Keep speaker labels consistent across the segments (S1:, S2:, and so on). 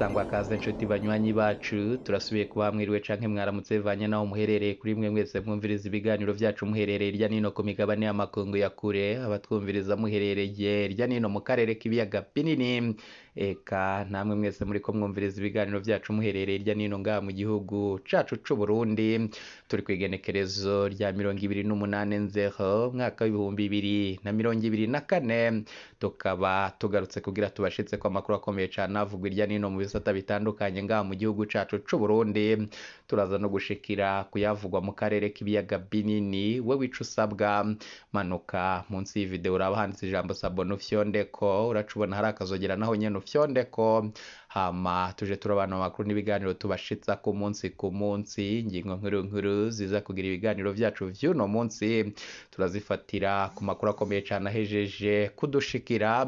S1: Sangwa kaze nshuti banywanyi bacu, turasubiye kuba mwiriwe canke mwaramutse bivanye naho muherereye. Kuri mwe mwese mwumviriza ibiganiro vyacu muherereye irya nino ku migabane y'amakungu ya kure, abatwumviriza muherereye irya nino mu karere k'ibiyaga binini, eka namwe mwese muriko mwumviriza ibiganiro vyacu muherereye irya nino ngaha mu gihugu cacu c'Uburundi. Turi kw'igenekerezo rya 28 Nzero umwaka w'2024, tukaba tugarutse kugira tubashitse ko amakuru akomeye cane avugwa irya nino mu bisata bitandukanye ngaha mu gihugu cacu c'Uburundi. Turaza no gushikira kuyavugwa mu karere k'ibiyaga binini. We wica usabwa, manuka munsi y'ivideo uraba handitse ijambo sabone ufyondeko, uraca ubona hari akazogera naho nyene ufyondeko, hama tuje turabana amakuru n'ibiganiro tubashitsa ku munsi ku munsi. Ingingo nkuru nkuru ziza kugira ibiganiro vyacu vy'uno munsi turazifatira ku makuru akomeye cane ahejeje kudushikira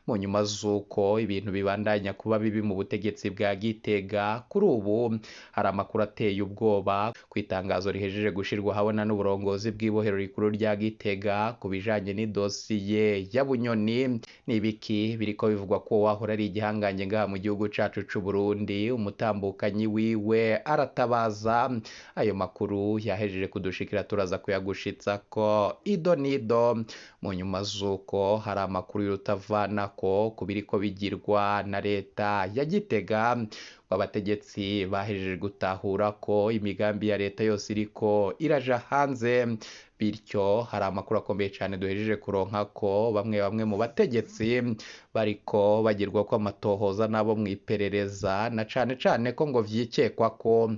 S1: mu nyuma z'uko ibintu bibandanya kuba bibi mu butegetsi bwa Gitega. Kuri ubu hari amakuru ateye ubwoba ku itangazo rihejeje gushirwa habona n'uburongozi bw'ibohero rikuru rya Gitega ku bijanye n'idosiye ya Bunyoni. N'ibiki biriko bivugwa ko wahora ari igihangange ngaha mu gihugu cacu c'Uburundi, umutambukanyi wiwe aratabaza. Ayo makuru yahejeje kudushikira turaza kuyagushitsako ido nido mu nyuma z'uko hari amakuru y'urutavanako ku biriko bigirwa na leta ya Gitega. Abategetsi bahejeje gutahura ko imigambi ya leta yose iriko iraja hanze, bityo hari amakuru akomeye cane duhejeje kuronka ko bamwe bamwe mu bategetsi bariko bagirwa ko amatohoza nabo mw'iperereza, na cane cane ko ngo vyikekwa ko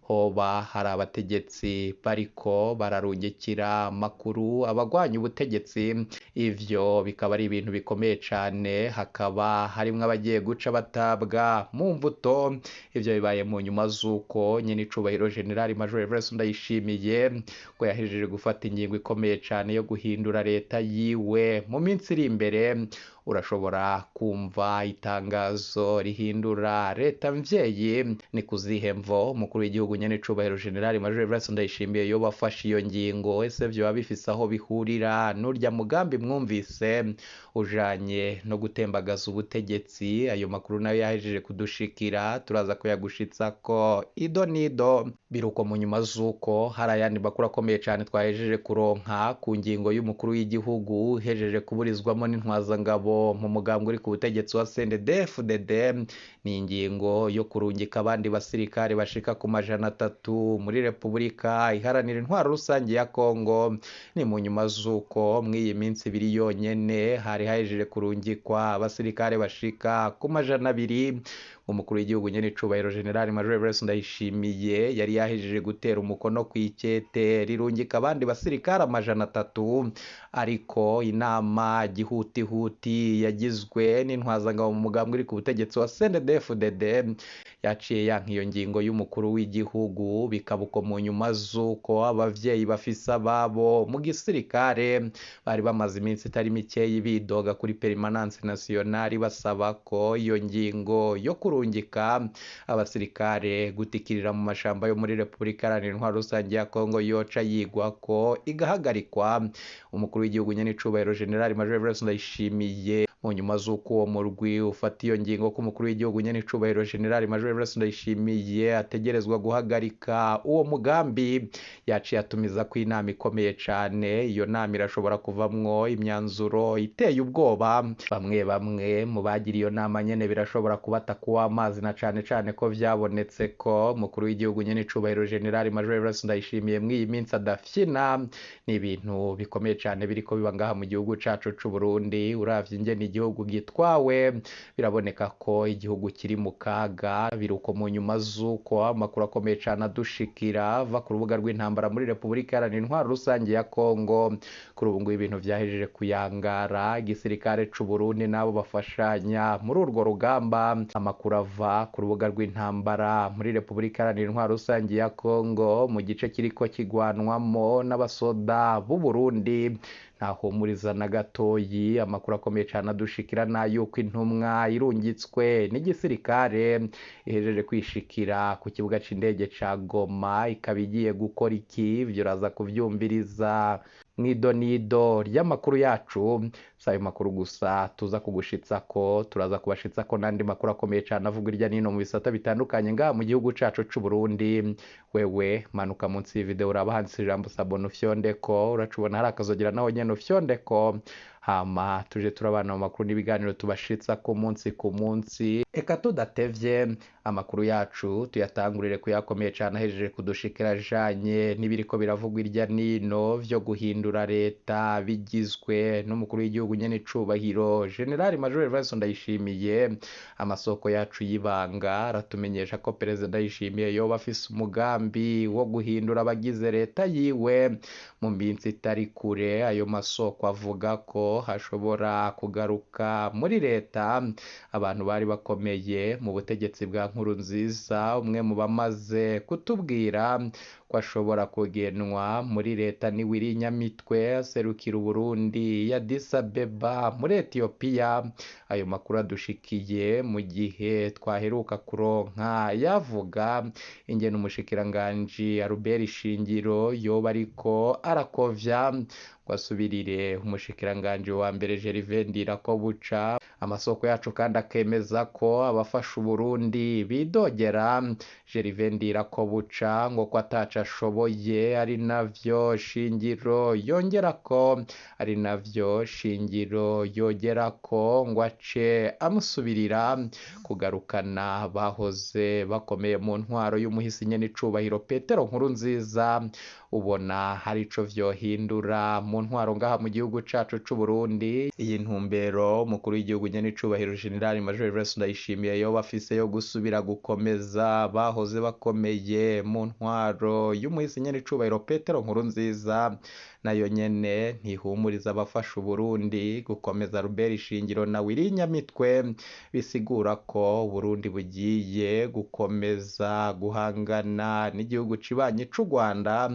S1: hoba hari abategetsi bariko bararungikira amakuru abagwanya ubutegetsi. Ivyo bikaba ari ibintu bikomeye cane, hakaba harimwo abagiye guca batabwa mu mvuto. Ivyo bibaye mu nyuma z'uko nyene icubahiro General Major Evariste Ndayishimiye ko yahejeje gufata ingingo ikomeye cane yo guhindura leta yiwe mu minsi iri imbere. Urashobora kumva itangazo rihindura leta mvyeyi. Ni kuzihe mvo umukuru w'igihugu nyene icubahiro General Major Evariste Ndayishimiye yoba afashe iyo ngingo? Ese vyoba bifise aho bihurira n'urya mugambi mwumvise ujanye no gutembagaza ubutegetsi? Ayo makuru nayo yahejeje kudushikira, turaza kuyagushitsako ido nido. Biruko mu nyuma z'uko hari ayandi makuru akomeye cane twahejeje kuronka ku ngingo y'umukuru w'igihugu ihejeje kuburizwamo n'intwazangabo mu mugambwe uri ku butegetsi wa CNDD-FDD. Ni ingingo yo kurungika abandi basirikare bashika ku 300 muri Repubulika Iharanira Intwaro Rusange ya Kongo. Ni mu nyuma z'uko mw'iyi minsi ibiri yonyene hari hahejeje kurungikwa abasirikare bashika ku 200. Umukuru w'igihugu nyene icubahiro General Major Evariste Ndayishimiye yari yahejeje gutera umukono kw'ikete rirungika abandi basirikare 300, ariko inama gihutihuti yagizwe n'intwazangabo mu mugambwe uri ku butegetsi wa CNDD-FDD yaciye yanka iyo ngingo y'umukuru w'igihugu. Bikaba uko mu nyuma z'uko abavyeyi bafise ababo mu gisirikare bari bamaze iminsi itari mikeyi bidoga kuri Permanence Nationale basaba ko iyo ngingo yo kurungika abasirikare gutikirira mu mashamba yo muri Repubulika Iharanira Intwaro Rusange ya Kongo yoca yigwa ko igahagarikwa. Umukuru w'igihugu nyene icubahiro General Major Evariste Ndayishimiye mu nyuma z'uko uwo murwi ufata iyo ngingo ko umukuru w'igihugu nyene icubahiro General Major Evariste Ndayishimiye ategerezwa guhagarika uwo mugambi, yaciye atumiza ko inama ikomeye cane. Iyo nama irashobora kuvamwo imyanzuro iteye ubwoba. Bamwe bamwe mu bagira iyo nama nyene birashobora kubata kuwa amazi, na cane cane ko vyabonetse ko umukuru w'igihugu nyene icubahiro General Major Evariste Ndayishimiye mw'iyi minsi adafyina. Ni ibintu bikomeye cane biriko biba ngaha mu gihugu cacu c'Uburundi. Uravye ingene igihugu gitwawe, biraboneka ko igihugu kiri mu kaga. Biruko mu nyuma z'uko amakuru akomeye cane adushikira ava ku rubuga rw'intambara muri Repubulika Iharanira Intwaro Rusange ya Kongo. Kuri ubu ngubu ibintu vyahejeje kuyangara, igisirikare c'Uburundi nabo bafashanya muri urwo rugamba. Amakuru ava ku rubuga rw'intambara muri Repubulika Iharanira Intwaro Rusange ya Kongo mu gice kiriko kigwanwamo n'abasoda b'Uburundi ntahumuriza na gatoyi. Amakuru akomeye cane adushikira n'ayuko intumwa irungitswe n'igisirikare ihejeje kwishikira ku kibuga c'indege ca Goma, ikaba igiye gukora iki? Ivyo uraza kuvyumviriza. Mw'idonido ry'amakuru yacu, si ayo makuru gusa tuza kugushitsako, turaza kubashitsako n'andi makuru akomeye cane avugwa irya nino mu bisata bitandukanye ngaha mu gihugu cacu c'Uburundi. Wewe manuka munsi y'ivideo uraba handitse ijambo sabone ufyondeko, uraca ubona hari akazogera naho nyene ufyondeko, hama tuje turabana mu makuru n'ibiganiro tubashitsa ku munsi ku munsi. Eka tudatevye, amakuru yacu tuyatangurire kuyakomeye cane ahejeje kudushikira ajanye n'ibiriko biravugwa irya nino vyo guhindura leta bigizwe n'umukuru w'igihugu nyene icubahiro General Major Evariste Ndayishimiye. Amasoko yacu y'ibanga aratumenyesha ko Perezida Ndayishimiye yoba afise umugambi wo guhindura abagize leta yiwe mu minsi itari kure. Ayo masoko avuga ko hashobora kugaruka muri leta abantu bari bakomeye mu butegetsi bwa Nkurunziza. Umwe mu bamaze kutubwira ko ashobora kugenwa muri leta ni Willy Nyamitwe aserukira Uburundi ya Addis Abeba muri Ethiopia. Ayo makuru adushikiye mu gihe twaheruka kuronka yavuga ingene umushikiranganji Albert Shingiro yoba ariko arakovya ngo asubirire umushikiranganji wa mbere Gervais Ndirakobuca. Amasoko yacu kandi akemeza ko abafasha Uburundi bidogera Gervais Ndirakobuca ngo ko ataco ashoboye, ari navyo Shingiro yongerako, ari navyo Shingiro yogerako ngo ace amusubirira kugarukana bahoze bakomeye mu ntwaro y'umuhisi nyene icubahiro Petero Nkurunziza. Ubona hari ico vyohindura mu ntwaro ngaha mu gihugu cacu c'Uburundi. Iyi ntumbero umukuru w'igihugu nyene icubahiro General Major Evariste Ndayishimiye yoba afise yo gusubira gukomeza bahoze bakomeye mu ntwaro y'umuhisi nyene icubahiro Petero Nkurunziza, nayo nyene ntihumuriza abafasha Uburundi gukomeza Albert Shingiro na Willy Nyamitwe, bisigura ko Uburundi bugiye gukomeza guhangana n'igihugu cibanyi c'u Rwanda,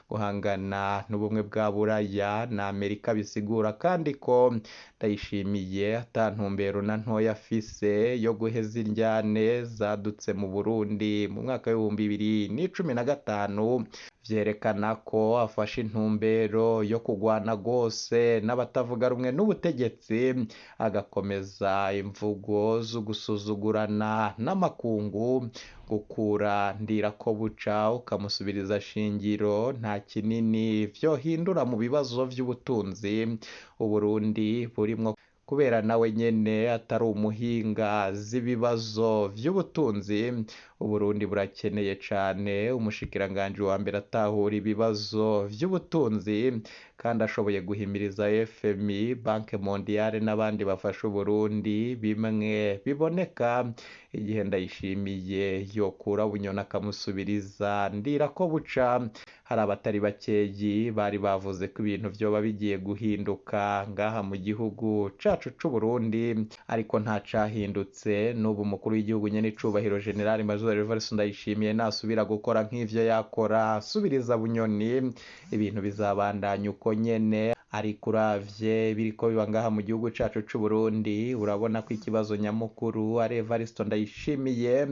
S1: guhangana n'ubumwe bwa Buraya na Amerika. Bisigura kandi ko Ndayishimiye ata ntumbero na ntoya afise yo guheza indyane zadutse mu Burundi mu mwaka w'2015, vyerekana ko afashe intumbero yo kugwana rwose n'abatavuga rumwe n'ubutegetsi, agakomeza imvugo zo gusuzugurana n'amakungu. Gukura Ndirakobuca ukamusubiriza Shingiro nta kinini vyohindura mu bibazo vy'ubutunzi Uburundi burimwo, kubera nawe nyene atari umuhinga z'ibibazo vy'ubutunzi. Uburundi burakeneye cane umushikiranganji wa mbere atahura ibibazo vy'ubutunzi kandi ashoboye guhimiriza FMI, Banque Mondiale n'abandi bafasha Uburundi bimwe biboneka. Igihe Ndayishimiye yokura Bunyoni akamusubiriza Ndirakobuca, hari abatari bakeyi bari bavuze ko ibintu vyoba bigiye guhinduka ngaha mu gihugu cacu c'Uburundi, ariko nta cahindutse. N'ubu umukuru w'igihugu nyene icubahiro General Major Evariste Ndayishimiye nasubira gukora nk'ivyo yakora asubiriza Bunyoni, ibintu bizabandanya uko nyene. Ariko uravye biriko biba ngaha mu gihugu cacu c'Uburundi, urabona ko ikibazo nyamukuru ari Evariste Ndayishimiye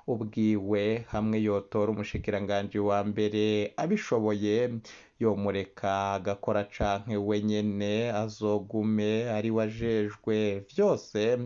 S1: ubwiwe. Hamwe yotora umushikiranganji wa mbere abishoboye, yomureka agakora canke we nyene azogume ari we ajejwe vyose,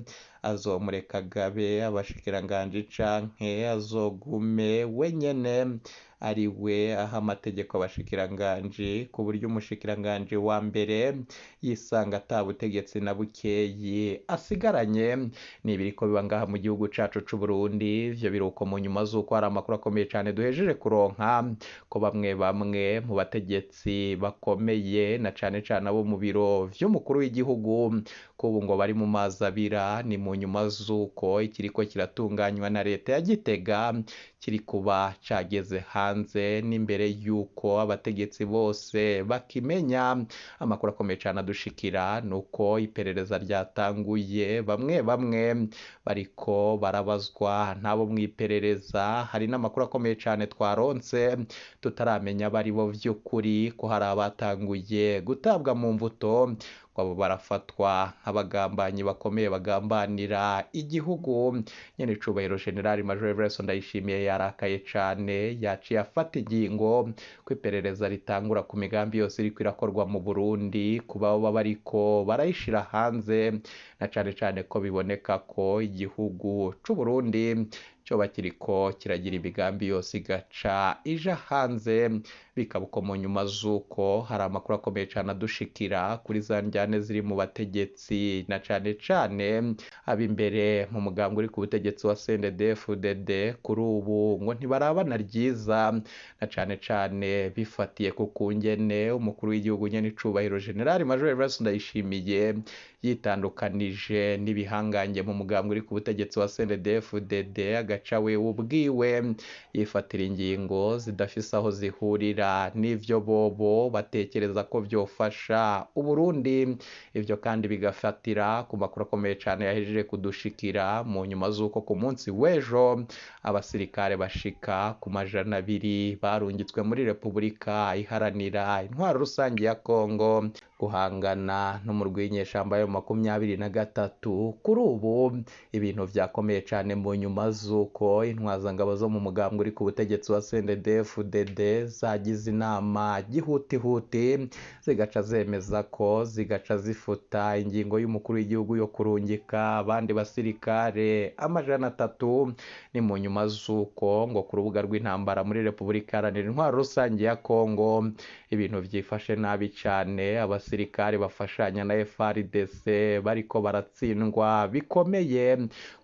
S1: azomureka agabe abashikiranganji canke azogume we nyene ari we aha amategeko abashikiranganji, ku buryo umushikiranganji wa mbere yisanga ata butegetsi na bukeyi asigaranye. Ni ibiriko biba ngaha mu gihugu cacu c'Uburundi. Ivyo biruko mu nyuma z'uko hari amakuru akomeye cane duhejeje kuronka ko bamwe bamwe mu bategetsi bakomeye na cane cane abo mu biro vy'umukuru w'igihugu ko ubu ngo bari mu mazi abira. Ni mu nyuma z'uko ikiriko kiratunganywa na leta ya Gitega kiri kuba cageze hanze n'imbere y'uko abategetsi bose bakimenya. Amakuru akomeye cane adushikira nuko iperereza ryatanguye, bamwe bamwe bariko barabazwa n'abo mw'iperereza. Hari n'amakuru akomeye cane twaronse tutaramenya abari bo vy'ukuri, ko hari abatanguye gutabwa mu mvuto ngo Ngo abo barafatwa nk'abagambanyi bakomeye bagambanira igihugu. Nyene icubahiro General Major Evariste Ndayishimiye yarakaye cane, yaciye afata ingingo ko iperereza ritangura ku migambi yose iriko irakorwa mu Burundi, ku baba bariko barayishira hanze, na cane cane ko biboneka ko igihugu c'u Burundi coba kiriko kiragira imigambi yose igaca ija hanze. Bikaba uko mu nyuma z'uko hari amakuru akomeye cane adushikira kuri za njyane ziri mu bategetsi, na cane cane ab'imbere mu mugambwe uri ku butegetsi wa CNDD-FDD. Kuri ubu ngo ntibarabana ryiza, na cane cane bifatiye ku kungene umukuru w'igihugu nyene icubahiro General Major Evariste Ndayishimiye yitandukanije n'ibihangange mu mugambwe uri ku butegetsi wa CNDD-FDD, agaca we ubwiwe yifatira ingingo zidafise aho zihurira n'ivyo bobo batekereza ko vyofasha Uburundi. Ivyo kandi bigafatira ku makuru akomeye cane yahejeje kudushikira mu nyuma z'uko ku munsi w'ejo abasirikare bashika ku 200 barungitswe muri Repubulika Iharanira Intwaro Rusangi ya Kongo guhangana n'umurwi w'inyeshamba yo 23. Kuri ubu ibintu vyakomeye cane mu nyuma z'uko intwazangabo zo mu mugambwe uri ku butegetsi wa CNDD-FDD zagize inama gihutihuti, zigaca zemeza ko zigaca zifuta ingingo y'umukuru w'igihugu yo kurungika abandi basirikare 300. Ni mu nyuma z'uko ngo ku rubuga rw'intambara muri Repubulika Iharanira Intwaro Rusangi ya Kongo ibintu vyifashe nabi cane, abasirikare bafashanya na FARDC bariko baratsindwa bikomeye.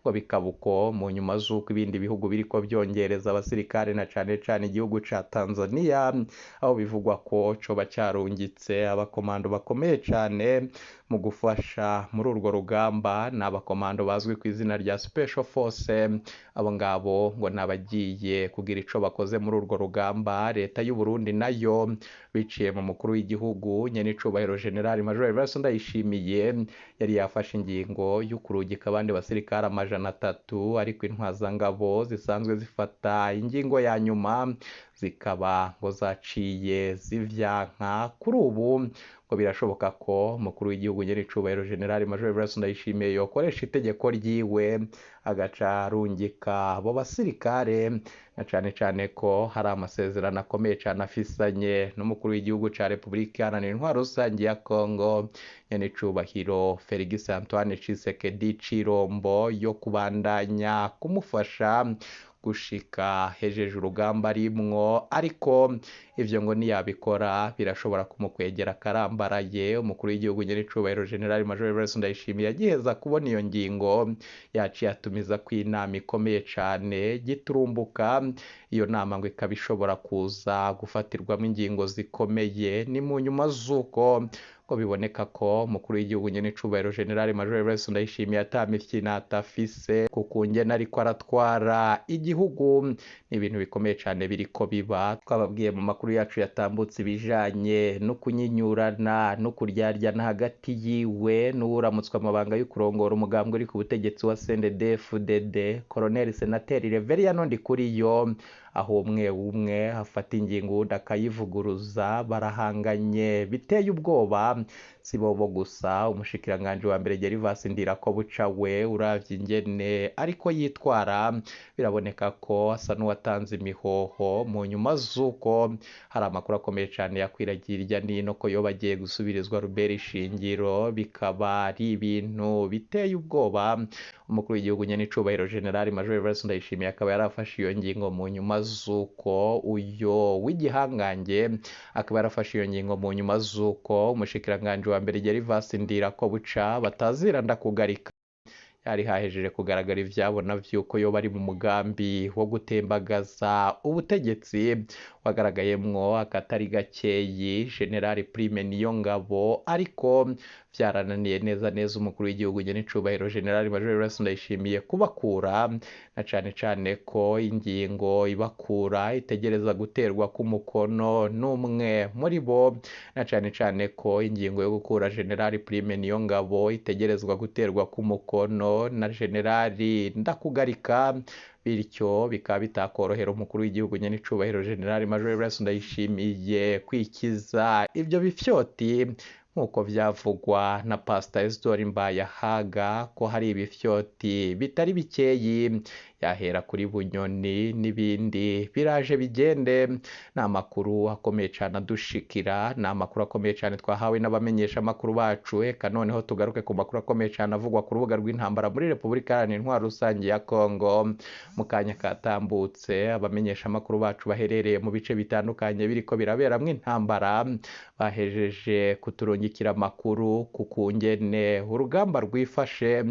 S1: Ngo bikaba uko mu nyuma z'uko ibindi bihugu biriko vyongereza abasirikare, na cane cane igihugu ca Tanzania, aho bivugwa ko coba carungitse abakomando bakomeye cane mu gufasha muri urwo rugamba. Ni abakomando bazwi ku izina rya Special Force. Abo ngabo ngo nabagiye kugira ico bakoze muri urwo rugamba. Leta y'u Burundi nayo biciye mu mukuru w'igihugu nyene icubahiro General Major Evariste Ndayishimiye yari yafashe ingingo yo kurungika abandi basirikare 300, ariko intwazangabo zisanzwe zifata ingingo ya nyuma zikaba ngo zaciye zivyanka. Kuri ubu ngo birashoboka ko umukuru w'igihugu nyene icubahiro General Major Evariste Ndayishimiye yokoresha itegeko ryiwe agaca arungika abo basirikare, na cane cane ko hari amasezerano akomeye cane afisanye n'umukuru w'igihugu ca Repubulika Iharanira Intwaro Rusangi ya Kongo nyene icubahiro Felix Antoine Tshisekedi Tshilombo, yo kubandanya kumufasha gushika hejeje urugamba arimwo. Ariko ivyo ngo niyabikora birashobora kumukwegera akarambaraye. Umukuru w'igihugu nyene icubahiro General Major Evariste Ndayishimiye agiheza kubona iyo ngingo, yaciye atumiza ko inama ikomeye cane giturumbuka. Iyo nama ngo ikaba ishobora kuza gufatirwamo ingingo zikomeye. Ni mu nyuma z'uko ngo biboneka ko umukuru w'igihugu nyene icubahiro General Major Evariste Ndayishimiye atamifyina atafise ku kungene ariko aratwara igihugu. Ni ibintu bikomeye cane biriko biba. Twababwiye mu makuru yacu yatambutse ibijanye no kunyinyurana no kuryaryana hagati yiwe n'uwuramutswa amabanga yo kurongora umugambwe uri ku butegetsi wa CNDD-FDD Colonel Senateri Reverien Ndikuriyo, aho umwe umwe afata ingingo uwundi akayivuguruza, barahanganye biteye ubwoba. Si bobo gusa, umushikiranganji wa mbere Gervas Ndirakobuca we uravye ingene ariko yitwara biraboneka ko asa n'uwatanze imihoho mu nyuma z'uko hari amakuru akomeye cane yakwiragiye irya nino ko yoba agiye gusubirizwa Robert Shingiro, bikaba ari ibintu biteye ubwoba. Umukuru w'igihugu nyene icubahiro General Major Evariste Ndayishimiye akaba yarafashe iyo ngingo mu nyuma z'uko uyo w'igihangange akaba yarafashe iyo ngingo mu nyuma z'uko umushikiranganji wa mbere Gervas Ndirakobuca batazira ndakugarika yari hahejeje kugaragara ivyabona vy'uko yoba ari mu mugambi wo gutembagaza ubutegetsi wagaragayemwo akatari gakeyi General Prime Niyongabo, ariko vyarananiye neza neza umukuru w'igihugu nyene icubahiro General Major Evariste Ndayishimiye kubakura, na cane cane ko ingingo ibakura itegereza guterwa k'umukono n'umwe muri bo, na cane cane ko ingingo yo gukura General Prime Niyongabo itegerezwa guterwa k'umukono na General Ndakugarika, bityo bikaba bitakorohera umukuru w'igihugu nyene icubahiro General Major Evariste Ndayishimiye kwikiza ivyo bifyoti Nk'uko vyavugwa na Pastor Isidore Mbayahaga ko hari ibifyoti bitari bikeyi, yahera kuri Bunyoni n'ibindi biraje bigende. Ni amakuru akomeye cane adushikira, ni amakuru akomeye cane twahawe n'abamenyesha amakuru bacu. Eka noneho tugaruke ku makuru akomeye cane avugwa ku rubuga rw'intambara muri Repubulika Iharanira Intwaro Rusange ya Kongo. Mu kanya katambutse, abamenyesha amakuru bacu baherereye mu bice bitandukanye biriko biraberamwo intambara bahejeje kuturungikira amakuru ku kungene urugamba rwifashe.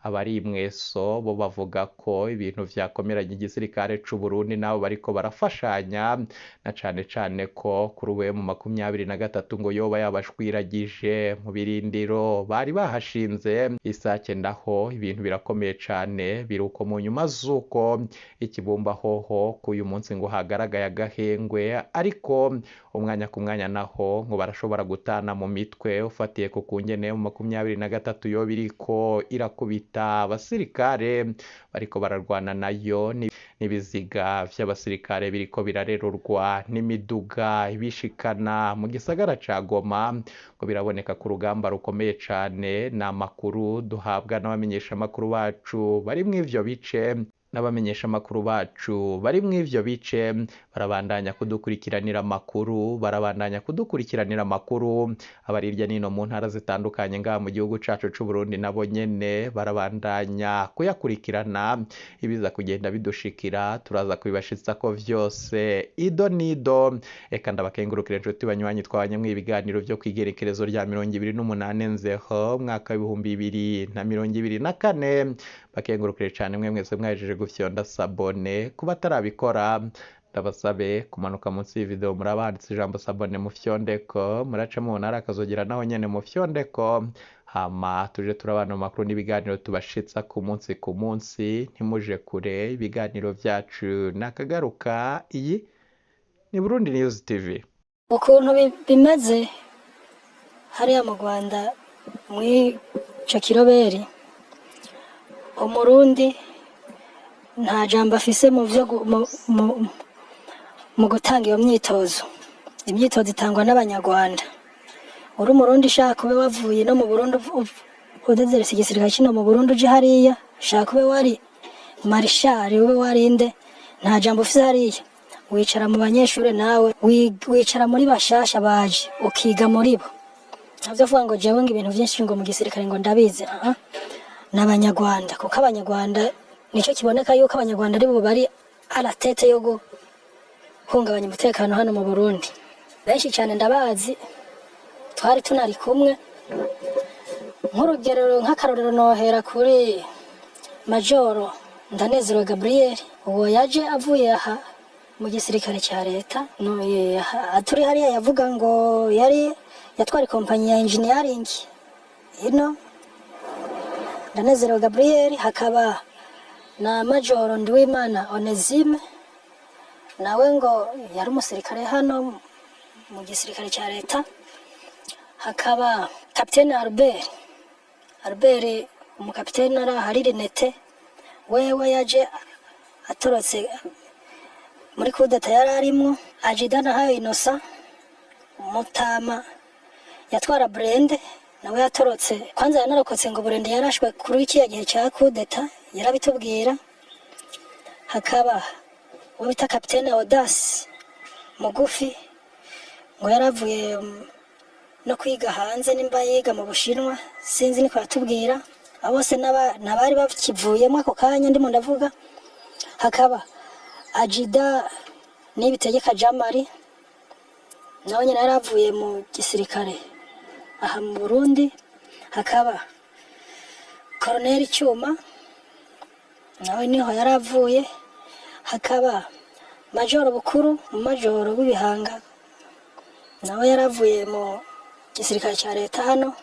S1: Abari Mweso bo bavuga ko ibintu vyakomeranye igisirikare c'u Burundi nabo bariko barafashanya, na cane cane ko kuri ubu mu 23 ngo yoba yabashwiragije mu birindiro bari bahashinze. Isake ndaho ibintu birakomeye cane, biruko mu nyuma z'uko ikibumba hoho k'uyu munsi ngo hagaragaye agahengwe, ariko umwanya ku mwanya naho ngo barashobora gutana mu mitwe ufatiye ku kungene mu 23 yoba iriko irakubita abasirikare bariko bararwana nayo, n'ibiziga vy'abasirikare biriko birarerurwa n'imiduga ibishikana mu gisagara ca Goma. Ngo biraboneka ko urugamba rukomeye cane. Ni amakuru duhabwa n'abamenyesha amakuru bacu bari mw'ivyo bice, n'abamenyesha amakuru bacu bari mw'ivyo bice barabandanya kudukurikiranira amakuru, barabandanya kudukurikiranira amakuru. Abari hirya nino mu ntara zitandukanye ngaha mu gihugu cacu c'u Burundi nabo nyene barabandanya kuyakurikirana. Ibiza kugenda bidushikira turaza kubibashitsako vyose ido nido. Eka ndabakengurukire inshuti banywanyi twabanye mw'ibiganiro vyo kw'igerekerezo rya 28 Nzeho mwaka w'2024. Bakengurukire cane mwe mwese mwahejeje gufyonda sabone. Kuba atarabikora ndabasabe kumanuka munsi y'ivideo muraba handitse ijambo sabone mufyondeko, muraca mubona hari akazogera naho nyene mufyondeko, hama tuje turabana mu makuru n'ibiganiro tubashitsa ku munsi ku munsi. Ntimuje kure, ibiganiro vyacu nakagaruka. Iyi ni Burundi News TV.
S2: Ukuntu bimeze hariya mu Rwanda mw'ico kiroberi, Umurundi nta jambo afise mu vyo mu gutanga iyo myitozo. Imyitozo itangwa n'Abanyarwanda. Uri Umurundi shaka ube wavuye no mu Burundi, udezerese igisirikare kino mu Burundi uje hariya, shaka ube wari marishari, ube warinde, nta jambo ufise hariya. Wicara mu banyeshure nawe, wicara muri bashasha baje, ukiga muri bo. Ntavyo kuvuga ngo jewe ngo ibintu vyinshi ngo mu gisirikare ngo ndabizi. Ah, n'Abanyarwanda, kuko Abanyarwanda nico kiboneka yuko Abanyarwanda ari bo bari à la tête yo guhungabanya umutekano hano mu Burundi. Benshi cyane ndabazi, twari tunari kumwe. Nk'urugero, nk'akarorero, nohera kuri Majoro Ndanezerewe Gabriel. Uwo yaje avuye aha mu gisirikare cya leta. No, turi hariya yavuga ngo yari yatwara ikompanyi ya engineering ino, Ndanezerewe Gabriel. Hakaba na Majoro Nduwimana Onesime, nawe ngo yari umusirikare hano mu gisirikare cya leta. Hakaba Kapitene Albert, Albert umukapitene ari ahari rinete, wewe yaje atorotse muri kudeta yari arimwo. Ajida Nahayo Innocent Mutama yatwara blindé, nawe yatorotse, kwanza yanarokotse ngo blindé yarashwe kuri kiriya gihe cya kudeta, yarabitubwira. Hakaba uwo bita Kapitene Odasi Mugufi, ngo yaravuye no kwiga hanze, nimba yiga mu Bushinwa sinzi, niko yatubwira. Abo bose n'abari bakivuyemo ako kanya ndimo ndavuga. Hakaba Ajida Nibitegeka Jamari, nawe nyine yari avuye mu gisirikare aha mu Burundi. Hakaba Koroneli Cyuma, nawe niho yari avuye. Hakaba Majoro Bukuru, umumajoro w'ibihanga, nawe yari avuye mu gisirikare cya leta hano.